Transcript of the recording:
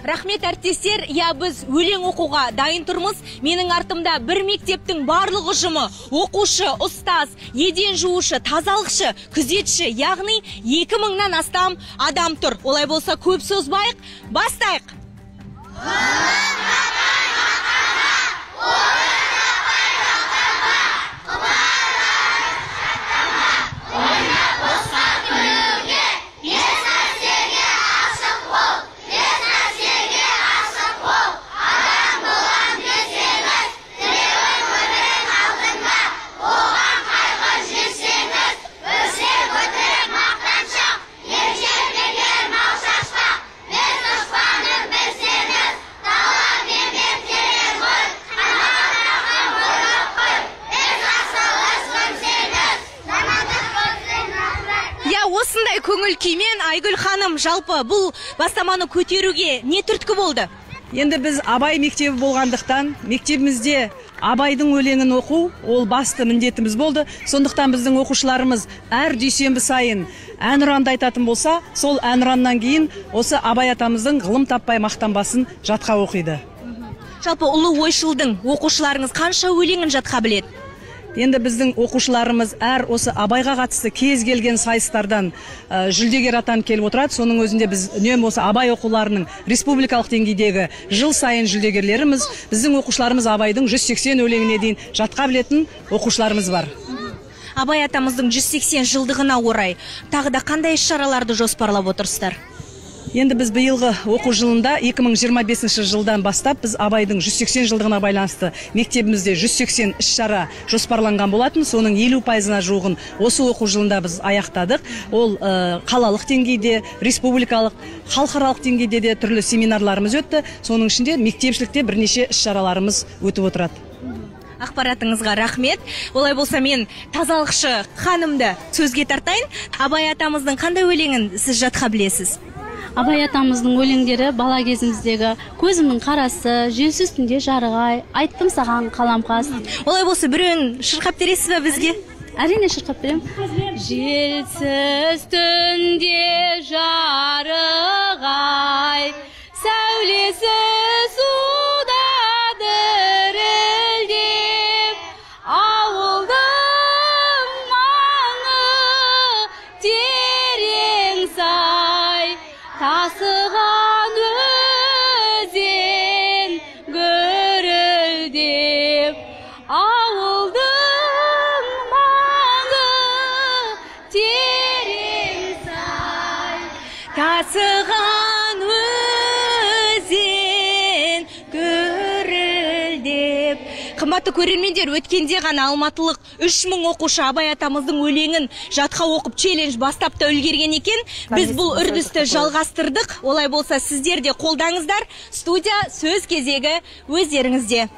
Рахмет, әріптестер. Иә, біз өлең оқуға дайын тұрмыз. Менің артымда бір мектептің барлық ұжымы, оқушы, ұстаз, еден жуушы, тазалықшы, күзетші, яғни 2000-нан астам адам тұр. Олай болса, көп созбайық, бастайық. Осындай көңіл күймен, Айгүл ханым, жалпы бұл бастаманы көтеруге не түрткі болды? Енді біз Абай мектебі болғандықтан, мектебімізде Абайдың өлеңін оқу ол басты міндетіміз болды. Сондықтан біздің оқушыларымыз әр дүйсенбі сайын әнұранды айтатын болса, сол әнұраннан кейін осы Абай атамыздың «Ғылым таппай мақтанбасын» жатқа оқиды. Жалпы ұлы ойшылдың оқушыларыңыз қанша өлеңін жатқа біледі? Енді біздің оқушыларымыз әр осы Абайға қатысты кез келген сайыстардан жүлдегер атанып келіп отырады. Соның өзінде біз үнемі осы Абай оқуларының республикалық деңгейдегі жыл сайын жүлдегерлеріміз, біздің оқушыларымыз Абайдың 180 өлеңіне дейін жатқа білетін оқушыларымыз бар. Абай атамыздың 180 жылдығына орай тағы да қандай іс-шараларды жоспарлап отырсыздар? Енді біз биылғы оқу жылында, 2025 жылдан бастап, біз Абайдың 180 жылдығына байланысты мектебімізде 180 іс-шара жоспарланған болатын. Соның 50%-ына жуығын осы оқу жылында біз аяқтадық. Ол қалалық деңгейде, республикалық, халықаралық деңгейде де түрлі семинарларымыз өтті. Соның ішінде мектепшілікте бірнеше іс-шараларымыз өтіп отырады. Ақпаратыңызға рахмет. Олай болса, мен тазалықшы ханымды сөзге тартайын. Абай атамыздың қандай өлеңін сіз жатқа білесіз? Абай атамыздың өлеңдері бала кезіміздегі «Көзімнің қарасы», «Желсіз түнде жарық ай», «Айттым саған, қаламқас». Олай болса, біреуін шырқап бересіз ба бізге? Әрине, шырқап беремін. Желсіз түнде жарық ай, сәулесі суда дірілдеп, ауылдың маңы терең сай, тасыған өзен гүрілдеп, ауылдың маңы терең сай, тасыған өзен гүрілдеп. Қымбатты көрермендер, өткенде ғана алматылық 3000 оқушы Абай атамыздың өлеңін жатқа оқып, челлендж бастап та үлгерген екен. Біз бұл үрдісті жалғастырдық. Олай болса, сіздер де қолдаңыздар. Студия, сөз кезегі өздеріңізде.